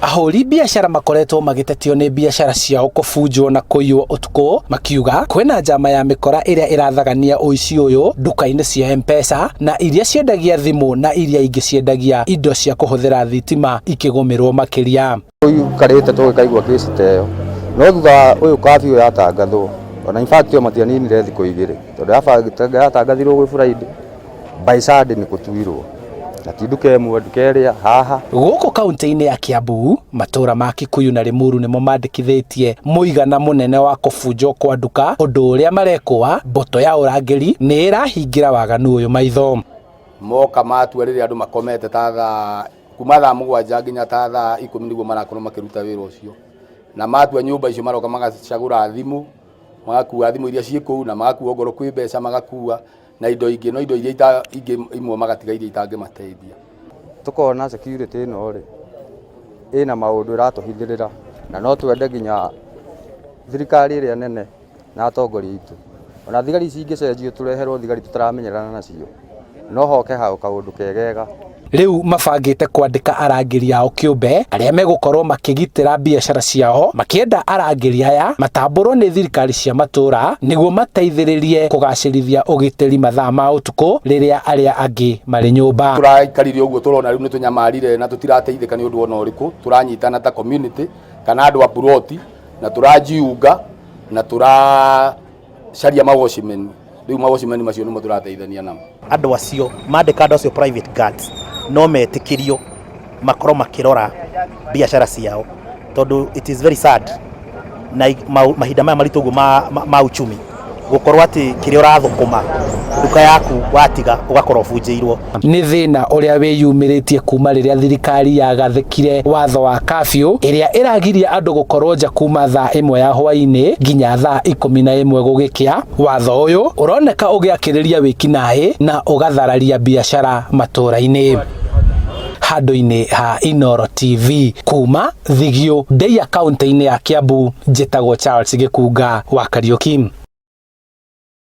Ahũri biacara makoretwo magĩtetio nĩ biacara ciao kũbunjwo na kũiywo ũtukũ, makiuga kwĩna njama ya mĩkora ĩrĩa ĩrathagania ũici ũyũ nduka-inĩ cia M-Pesa na iria ciendagia thimũ na iria ingĩ ciendagia indo cia kũhũthĩra thitima ikĩgũmĩrwo makĩria. Tũikarĩte tũgĩkaigua kĩci ta ĩyo, no thutha wa ũyũ curfew yatangathwo, ona in fact o matianinire thikũ igĩrĩ, tondũ yatangathirwo gwĩ Friday, by Sunday nĩ kũtuirwo, na ti nduka ĩmwe, nduka ĩrĩa, haha. Gũkũ kaunti-inĩ ya Kiambu, matũũra ma Kikuyu na Limuru nĩmo mandĩkithĩtie mũigana mũnene wa kũbunjwo kwa nduka, ũndũ ũrĩa marekũa mbũtũ ya ũrangĩri nĩ ĩrahingĩra waganu ũyũ maitho. Moka matua rĩrĩa andũ makomete ta thaa kuma thaa 7 nginya ta thaa 10 nĩguo marakorwo makĩruta wĩra ũcio, na matua nyũmba icio maroka magacagũra thimũ, magakua thimũ iria ciĩ kũu na magakua ongorwo kwĩ mbeca magakua na indo ingĩ, no indo iria ingĩ imwe magatiga iria itangĩmateithia. Tũkona security ĩno rĩ, ĩna maũndũ ĩratũhithĩrĩra na no twende nginya thirikari ĩrĩa nene na atongoria aitũ, ona thigari ici ingĩcenjio tũreherwo thigari tũtaramenyerana nacio, no hoke hau kaũndũ kegega. Rĩu mabangĩte kwandĩka arangĩri ao kĩũmbe arĩa megũkorwo makĩgitĩra biacara ciao, makĩenda arangĩri aya matambũrwo nĩ thirikari cia matũũra nĩguo mateithĩrĩrie kũgacĩrithia ũgitĩri mathaa ma ũtukũ rĩrĩa arĩa angĩ marĩ nyũmba. Tũraikarire ũguo tũrona rĩu nĩ tũnyamarire na tũtirateithĩka nĩ ũndũ ona ũrĩkũ, tũranyitana ta community kana andũ a buroti na tũrajiunga na tũracaria mawatchman. Rĩu mawatchman macio nĩmo tũrateithania namo. Andũ acio mandĩka andũ acio private guards no metĩkĩrio makorwo makĩrora biacara ciao, tondũ it is very sad na mahinda maya maritũ ũguo ma uchumi gũkorwo atĩ kĩrĩa ũrathũkũma nduka yaku watiga ũgakorwo ũbunjĩirwo. Nĩ thĩna ũrĩa wĩyumĩrĩtie kuma rĩrĩa thirikari yagathĩkire watho wa curfew ĩrĩa ĩragiria andũ gũkorwo nja kuma thaa 1 ya hwaĩ-inĩ nginya thaa 11 gũgĩkĩa. Watho ũyũ ũroneka ũgĩakĩrĩria wĩkinaĩ na ũgathararia biacara matũũra-inĩ. Handũ-inĩ ha Inooro TV kuma Thigio, Ndeia kaunti-inĩ ya Kiambu, njĩtagwo Charles Gĩkunga wa Kariũki.